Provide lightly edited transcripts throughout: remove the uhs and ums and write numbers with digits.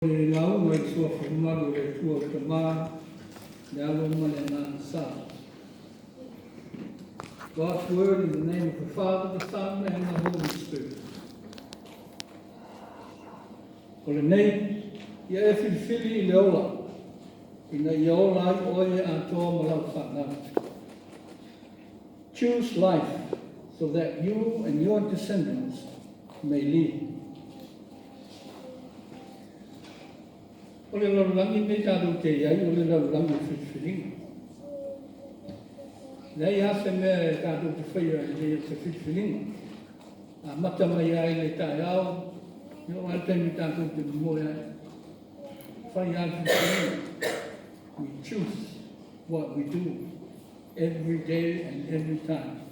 Le lauga i le Suafa mamalu o le Atua le Tama, le Alo ma le Agaga Sa. God's word in the name of the Father, the Son, and the Holy Spirit. O lenei, ia e filifili i le ola, ina ia ola ai oe atoa ma lau fanau. Choose life so that you and your descendants may live. O le lalolagi lenei tatou te i ai, o le lalolagi o filifiliga. Leai lava se mea e tatou te faia e le o se filifiliga. Amata mai lava i le taeao, e oo lava i le taimi tatou te momoe ai. Fai lava le filifiliga. We choose what we do every day and every time.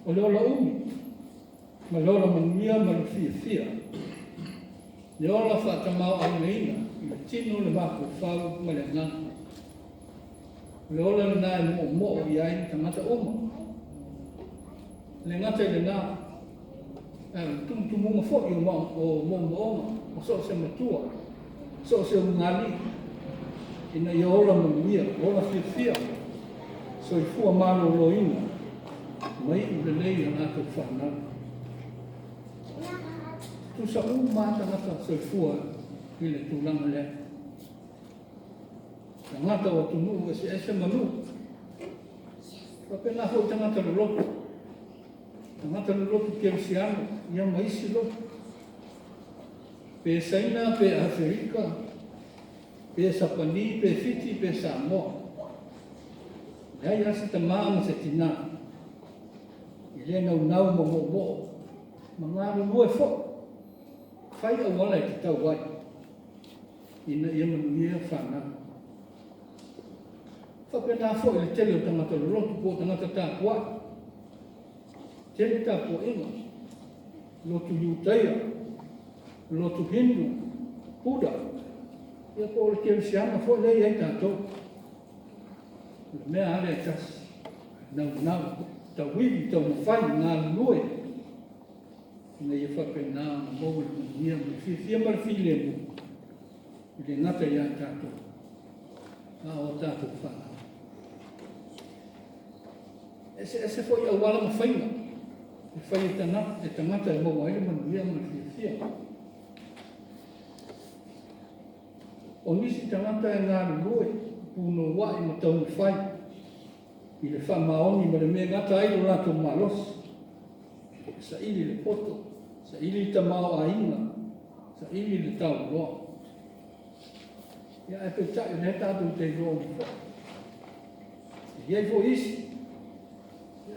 O le ola umi, ma le ola manuia ma le fiafia, le ola faatamaoaigaina i le tino, le mafaufau ma le agaga. O le ola lena e moomoo i ai tagata uma. E le gata i lena, ae o le tumutumuga foi o moomooga o so o se matua, so o se ulugalii, ina ia ola manuia, ola fiafia, soifua maloloina, ma iu lelei a latou fanau. Tutusa uma lava tagata soifua i le tulaga lea. Tagata o atunuu eseese ma nuu. Faapena foi tagata loloto. Tagata loloto kerisiano, ia ma isi loto. Pe Saina, pe Aferika, pe Sapani, pe Fiti, pe Samoa. Leai lava se tama ma se tinā e le naunau ma moomoo ma galulue foi, fai auala e tatau ai ina ia manuia fanau. Faapena foi le tele o tagata loloto po o tagata tapuai. Tele tapuaiga, lotu Iutaia, lotu Hindu, Buddha, ia po o le Kerisiano foi lea e i ai tatou. O le mea lava lea e tasi, naunau, tauivi, taumafai, galulue, ina ia faapena ona maua le manuia ma le fiafia ma le filemu, e le gata ia tatou, a o a tatou fanau. E eseese foi auala ma faiga e fai e tagata e maua ai le manuia ma le fiafia. O nisi tagata e galulue, punouai ma taumafai i le faamaoni ma le mea e gata ai lo latou malosi, e saili le poto, saili le tamaoaiga, saili le taualoa. Ia, ae peitai o lea tatou te iloa uma foi. E i ai foi isi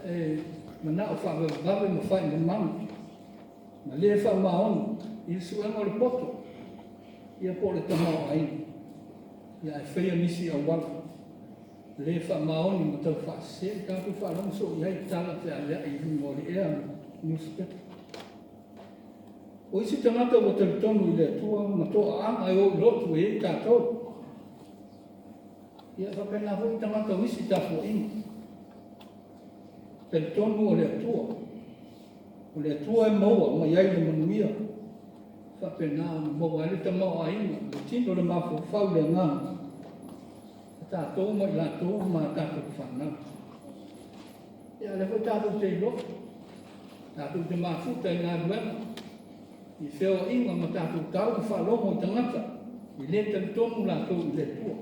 e manao faavavevave ma faimamanu ma le faamaoni i le suega o le poto, ia po o le tamaoaiga, ia ae faia nisi auala le faamaoni ma taufaasese. Tatou faalogo soo i ai i tala feaveai i luga o le ea ma nusipepa. O isi tagata ua talitonu i le Atua ma toaaga e o i lotu e i ai tatou. Ia faapena foi tagata o isi tapuaiga. Talitonu o le Atua. O le Atua e maua mai ai le manuia. Faapena ona maua ai le tamaoaiga, le tino, le mafaufau, le agaga, a tatou ma i latou ma a tatou fanau. Ia, o lea foi tatou te iloa, tatou te mafuta i galuega, i feoaiga ma tatou tau ma faalogo i tagata e le talitonu latou i le Atua.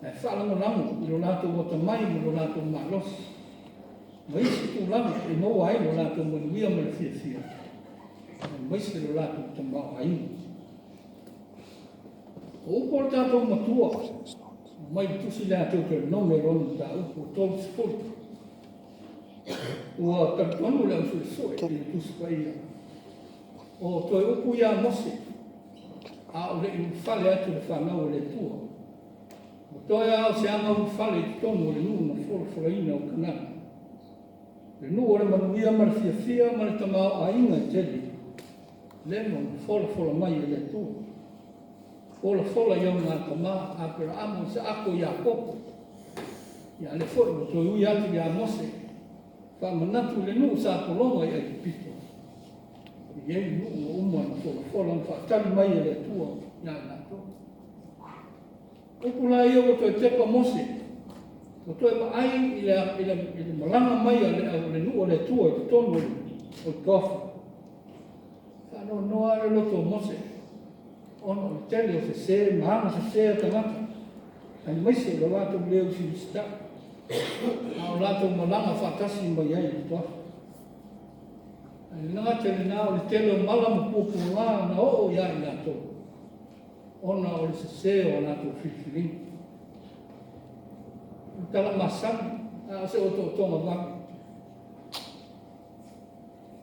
Ae faalagolago i lo latou atamai ma lo latou malosi ma isi tulaga e maua ai lo latou manuia ma le fiafia, aemaise lo latou tamaoaiga. O upu a lo tatou Matua, mai le tusi lea a Teuteronome lona mataupu 30. Ua talitonu le au suesue i le Tusi Paia, o toe upu ia a Mose, a o le i ulufale atu le fanau a le Atua. Ua toe lava o se aga ulufale i totonu o le nuu na folafolaina o Kanana, le nuu o le manuia ma le fiafia ma le tamaoaiga e tele, leva ona folafola mai e le Atua. Folafola i ona tama, Aperaamo, Isaako, Iakopo. Ia, lea foi ua toe ui atu ia Mose, faamanatu i le nuu sa pologa i Aikupito. E i ai nuu ua uma ona folafola ma faatali mai e le Atua ia i latou. Upu la ia ua toe tepa Mose, ua toe vaai i le, i le, i le malaga mai a le, a le nuu o le Atua i totonu o le, o le toafa. Faanoanoa lava le loto o Mose, ona o le tele o sese ma aga sese a tagata, aemaise o le latou le usiusitai, a o latou malaga faatasi mai ai i le toafa. Ae le gata i lena, o le tele o mala ma puapuaga na oo ia i latou, ona o le sese o a latou filifiliga. O le tala masani, a o se otootoga vave.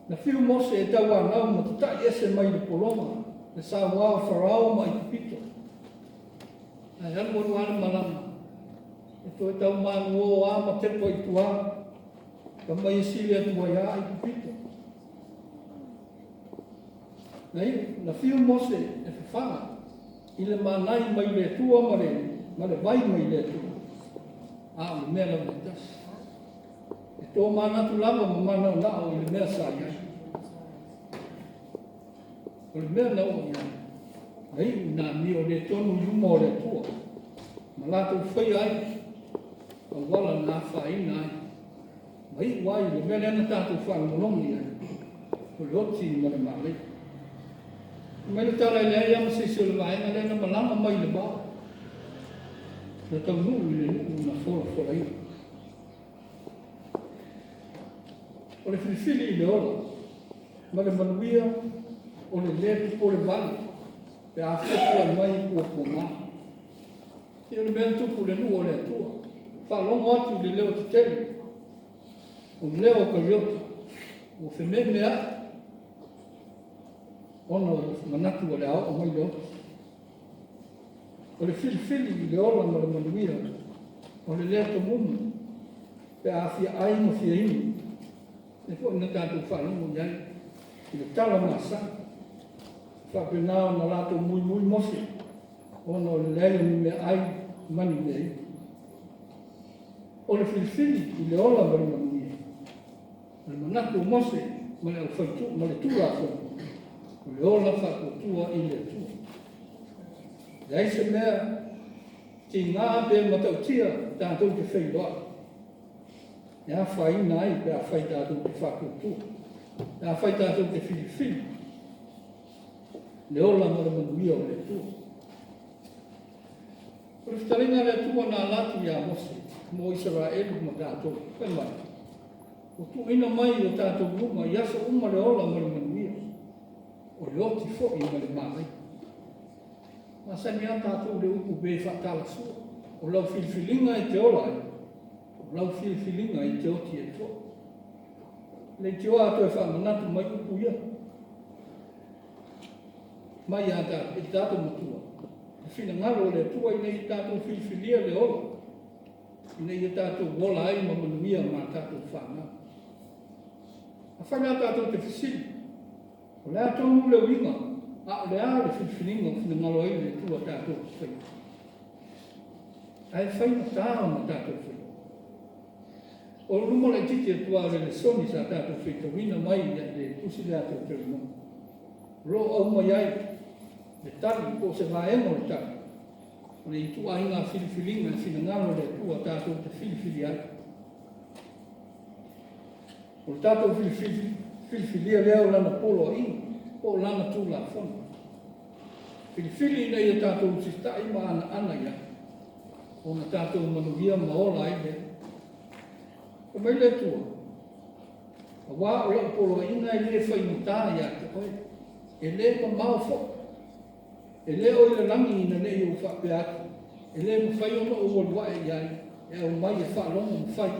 Na fiu Mose e tauanau ma tatai ese mai le pologa, le saua o Farao ma Aikupito. Ae alu alu lava le malama, e toe tau manuo lava ma tepa i tua, fai mai e sili atu ai lava Aikupito. Na iu, na fiu Mose e fafaga i le manai mai le Atua ma le, ma le vai mai le Atua, a o le mea lava e tasi. E tomanatu lava ma manaonao i le mea sa i ai. O le mea na oo i ai, na iu ina amio le tonu i luma o le Atua, ma latou faia ai auala na afaina ai, ma iu ai i le mea lea na tatou faalogologo i ai, o le oti ma le malaia. Fai mai le tala e leai lava ma se isi o le vaega lea na malaga mai i le vao, na taunuu i le nuu na folafolaina. O le filifili i le ola ma le manuia o le lē popole vale pe a fia mai puapuaga. Ia o le mea na tupu i le nuu o le Atua, faalogo atu i le leo tetele, o le leo o Kariota, ua fememeai ona ua manatu o le a oo mai le oti. O le filifili i le ola ma le manuia, o le lē tomumu pe a fia ai ma fia inu, lea foi na tatou faalogo i ai i le tala masani. E faapena ona latou muimui Mose ona o le leai o ni meaai ma ni meainu. O le filifili i le ola ma le manuia, o le manatu o Mose ma le aufaitu ma le Tulafono, o le ola faatuatua i le Atua. Leai se mea tiga pe matautia tatou te feiloai e afaina ai pe afai tatou te faatuatua, pe afai tatou te filifili le ola ma le manuia o le Atua. O le fetalaiga a le Atua na ala atu ia Mose mo Isaraelu ma tatou, fai mai, ua tuuina mai i o tatou luma i aso uma le ola ma le manuia, o le oti foi ma le malaia. Masani lava tatou i le upu pe faatalasua, o lau filifiliga e te ola ai, o lau filifiliga e te oti ai foi. Leitioa a toe faamanatu mai upu ia mai ia i le tatou Matua, le finagalo o le Atua ina ia tatou filifilia le ola, ina ia tatou ola ai ma manuia ma tatou fanau. Afai la tatou te fesili, o le a tonu le uiga, a o le a le filifiliga o finagalo ai le Atua tatou te faia? Ae faigata ona tatou faia. O luma laitiiti atu lava o le lesoni sa tatou faitauina mai i le tusi lea a Teuteronomi, o lo o aumai ai le tali po o se vaega o le tali o le ituaiga filifiliga e finagalo le Atua tatou te filifili ai. O le tatou filifili, filifilia lea o Lana poloaiga po o Lana Tulafono. Filifili ina ia tatou usitai ma anaana i ai, ona tatou manuia ma ola ai lea. Fai mai le Atua, aua o lau poloaiga e le faigata ia te oe, e le mamao foi. E le o i le lagi ina ne i ou faapea atu, e le mafai ona ou alu ae i ai e aumai e faalogo ma fai.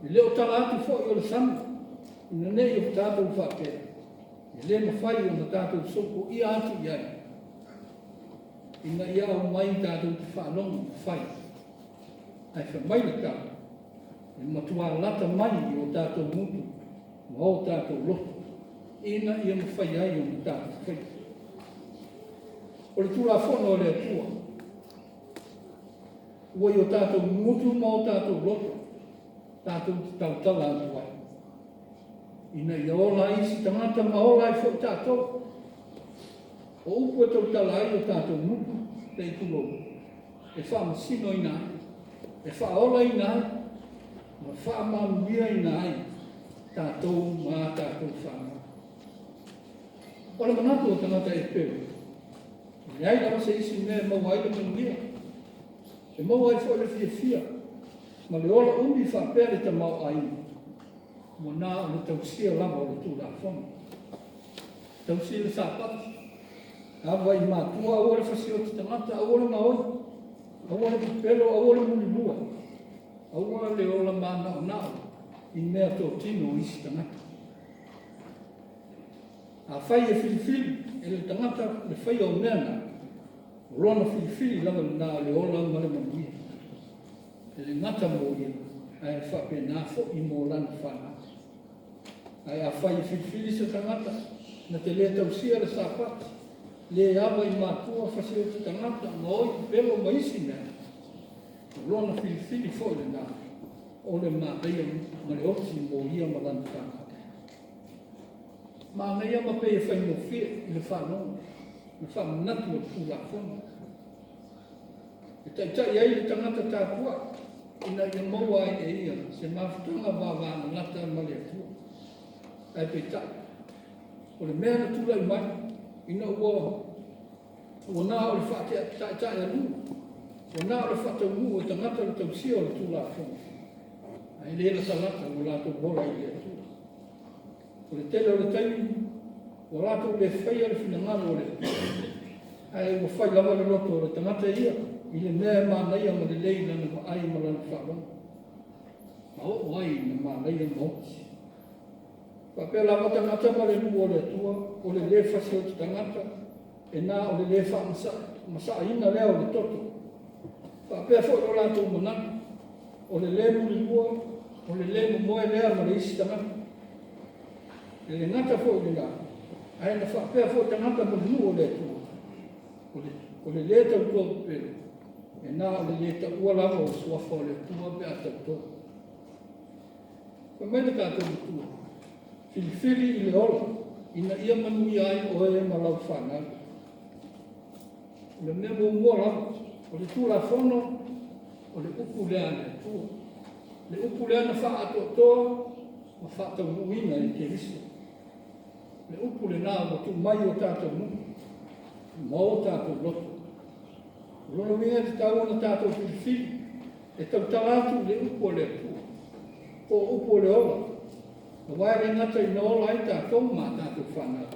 E le o tala atu foi o le sami, ina ne i o tatou faapea, e le mafai ona tatou sopoia atu i ai, ina ia aumai tatou te faalogo ma fai. Ae fai mai le tala, e matua lata mai i o tatou gutu ma o tatou loto, ina ia mafai ai ona tatou faia. O le Tulafono a le Atua, ua i o tatou gutu ma o tatou loto, tatou te tautala atu ai. Ina ia ola ai isi tagata ma ola ai foi tatou. O upu e tautala ai o tatou nuu, se i tulou, e faamasinoina ai, e faaolaina ai, ma faamanuiaina ai tatou ma a tatou fanau. O le manatu o tagata e pele, e leai lava se isi mea e maua ai le manuia, e maua ai foi le fiafia ma le ola umi faapea le tamaoaiga, ua na o le tausia lava o le Tulafono. Tausi le Sapati, ava i matua, aua le fasioti tagata, aua le gaoi, aua le pepelo, aua le mulilua, aua le ola manaonao i meatotino o isi tagata. Afai e filifili e le tagata le faia o mea na, o lona filifili lava lena o le ola ma le manuia. E le gata mo ia, ae faapena foi mo lana fanau. Ae afai e filifili se tagata na te le tausia le Sapati, le ava i matua, fasioti tagata, gaoi, pepelo ma isi mea, o lona filifili foi lena o le manaia ma le oti mo ia ma lana fanau. Manaia ma pei e faigofie i le faalogo le faamanatu o le Tulafono. E taitai ai le tagata tapuai ina ia maua ai e ia se mafutaga vavalalata ma le Atua. Ae peitai, o le mea na tulai mai ina ua ua na o le faataetaealuga, ua na o le faataunuu e tagata le tausia o le Tulafono, ae le latalata lo latou ola i le Atua. O le tele o le taimi, ua latou le faia le finagalo o le Atua, ae ua fai lava le loto o le tagata ia i le mea e manaia ma lelei i lana vaai ma lana faalogo, ma oo ai ina manaia ma oti. Faapea lava tagata ma le nuu o le Atua, o le le fasioti tagata, e na o le le faamasaaina lea o le toto. Faapea foi lo latou manatu, o le le mulilua, o le le momoe lea ma le isi tagata. E le gata foi i lena, ae na faapea foi tagata ma le nuu o le Atua, o le le tauto pepelo, e na o le le taua lava o le suafa o le Atua pe a tauto. Fai mai le tatou Matua, filifili i le ola ina ia manuia ai oe ma lau fanau. O le mea muamua lava, o le Tulafono, o le upu lea a le Atua. Le upu lea na faaatoatoa ma faataunuuina e Keriso. Le upu lena ua tuu mai i o tatou nuu ma o tatou loto. O lona uiga e tatau ona tatou filifili e tautala atu i le upu a le Atua, po o upu o le ola, aua e le gata ina ola ai tatou ma a tatou fanau,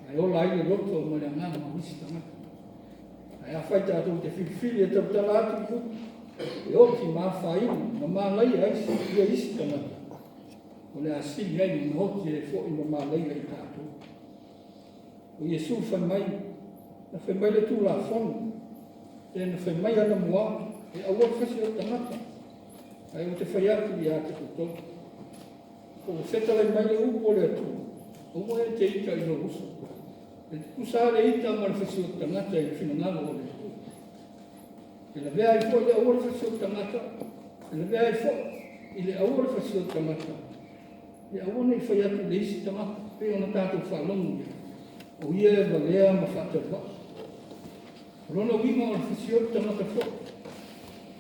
ae ola ai le loto ma le agaga o isi tagata. Ae afai tatou te filifili e tautala atu i upu e oti ma afaina ma malaia ai ia isi tagata, o le a sili ai ona oti ai foi ma malaia i tatou. O Iesu fai mai, na fai mai le Tulafono, pe na fai mai anamua, e aua le fasioti tagata, ae ou te fai atu ia te outou. Po ua fetalai mai le upu a le Atua, aua e te ita i lou uso. E tutusa lava le ita ma le fasioti tagata i le finagalo o le Atua. E lavea ai foi le aua le fasioti tagata, e lavea ai foi i le aua le fasioti tagata, ia aua ne i fai atu i le isi tagata, pei ona tatou faalogo i ai, o ia e valea ma faatauvaa. O lona uiga o le fasioti tagata foi,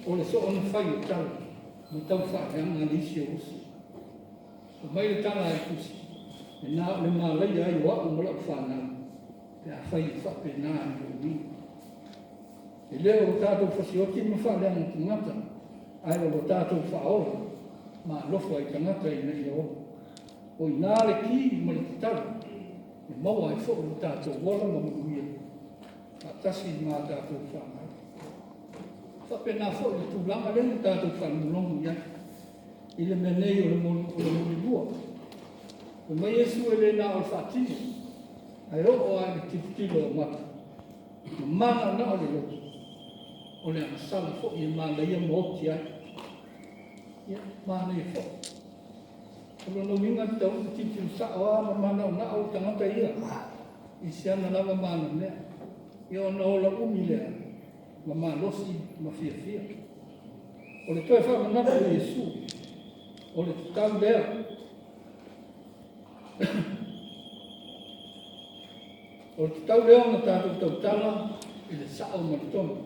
o le soona fai o tala ma tau faaleaga le isi o uso. Fai mai le tala a le Tusi, e na o le malaia ai o au ma lau fanau, pe afai e faapena ni ou uiga. E le o lo tatou fasioti ma faaleaga tagata, ae o lo tatou faaola ma alofa i tagata ina ia ola. O i ina le ki ma le tatalo e maua ai foi lo tatou ola ma manuia faatasi ma a tatou fanau. E faapena foi le tulaga lea na tatou faalogologo i ai i le mea nei o le mulilua. Fai mai Iesu e le na o le faatino, ae oo lava i le tilotilo o mata, ma manaonao le loto, o le agasala foi e manaia ma oti ai. Ia, manaia foi. O lona uiga e tatau ona tilotilo sao lava ma manaonao le tagata ia i si ana lava ma ana mea, ia ona ola umi lea ma malosi ma fiafia. O le toe faamanatu o Iesu, o le tatau lea. O le tatau lea ona tatou tautala i le sao ma le tonu.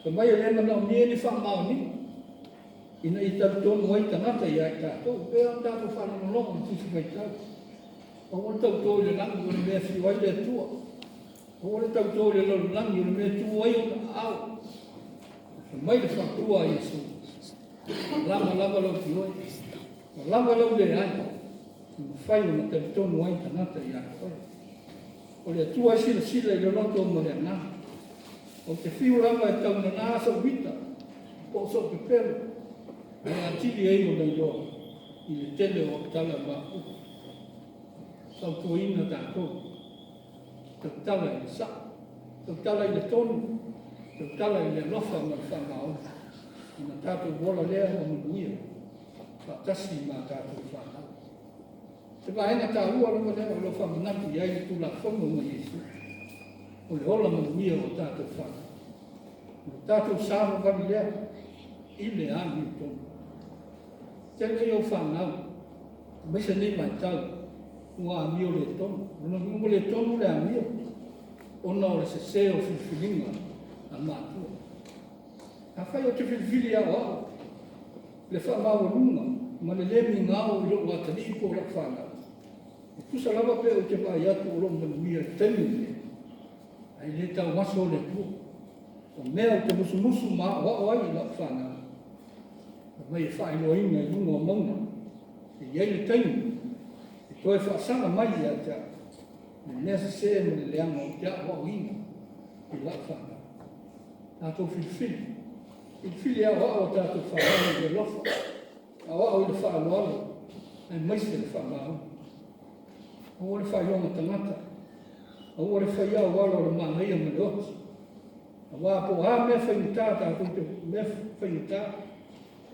Fai mai e le manaomia ni faamaoniga ina ia talitonu ai tagata ia i tatou. E pei ona tatou faalogologo i Tusi Faitau. Aua le tauto i le lagi o le mea e afio ai le Atua. Aua le tauto i le lalolagi o le mea e tu ai ona aao. Fai mai le fautua a Iesu, ua lava lava lou ioe, ua lava lou leai, e mafai ona talitonu ai tagata ia te oe. O le Atua e silasila i le loto ma le agaga. Ou te fiu lava e taunana sou ita po o sou pepelo, ae atili ai ona iloa i le tele o au tala ma au upu. Fautuaina tatou, tautala i le sao, tautala i le tonu, tautala i le alofa ma le faamaoni, ona tatou ola lea ma manuia faatasi ma tatou fanau. Se vaega taua lava lea o lo o faamanatu i ai le Tulafono ma Iesu, o le ola manuia o tatou fanau. O le tatou savavali lea i le amiotonu. Tele ia o fanau, aemaise nei vaitau, ua amio le tonu. O lona uiga ua le tonu le amio, ona o le sese o filifiliga a matua. Afai ou te filifili aoao le faamaualuga ma le le migao i lou atalii po o lau fanau, e tusa lava pe ou te vaai atu o lo o manuia i le taimi lenei, ae le tauaso le Atua. O mea ou te musumusu ma aoao ai i lau fanau, aumai e faailoaina i luga o mauga. E i ai le taimi e toe faasaga mai ia te au le mea sese ma le leaga ou te aoaoina i lau fanau. Tatou filifili, filifili e aoao a tatou fanau i le alofa, aoao i le faaaloalo, aemaise le faamaoni. Aua le faailoga tagata, aua le faia auala o le manaia ma le oti, aua po o a mea faigata tatou te, mea faigata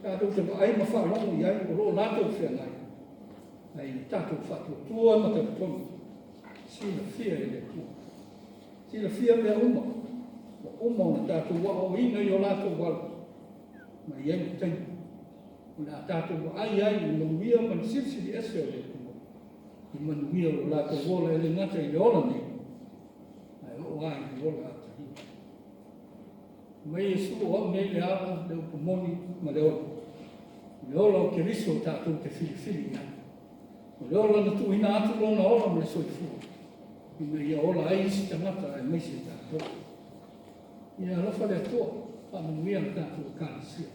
tatou te vaai ma faalogo i ai o lo o latou feagai, ae ia tatou faatuatua ma talitonu, silafia e le Atua. Silafia mea uma, ua uma ona tatou aoaoina i o latou alo, ma e i ai le taimi o le a tatou vaai ai i le manuia ma le Silisili Ese o le Atua i manuia o lo latou ola, e le gata i le ola nei, ae oo lava i le ola atalii. Fai mai Iesu, o au nei le ala, le upu moni ma le ola. O le ola o Keriso tatou te filifili i ai. O le ola na tuuina atu lona ola ma le soifua ina ia ola ai isi tagata aemaise tatou. Ia alofa le Atua, faamanuia le tatou Ekalesia.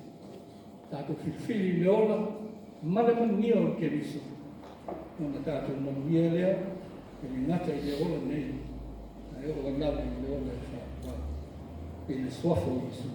Tatou filifili i le ola ma le manuia o le Keriso, ona tatou manuia lea e le gata i le ola nei, ae oo ai lava i le ola e faavavau i le suafa o Iesu.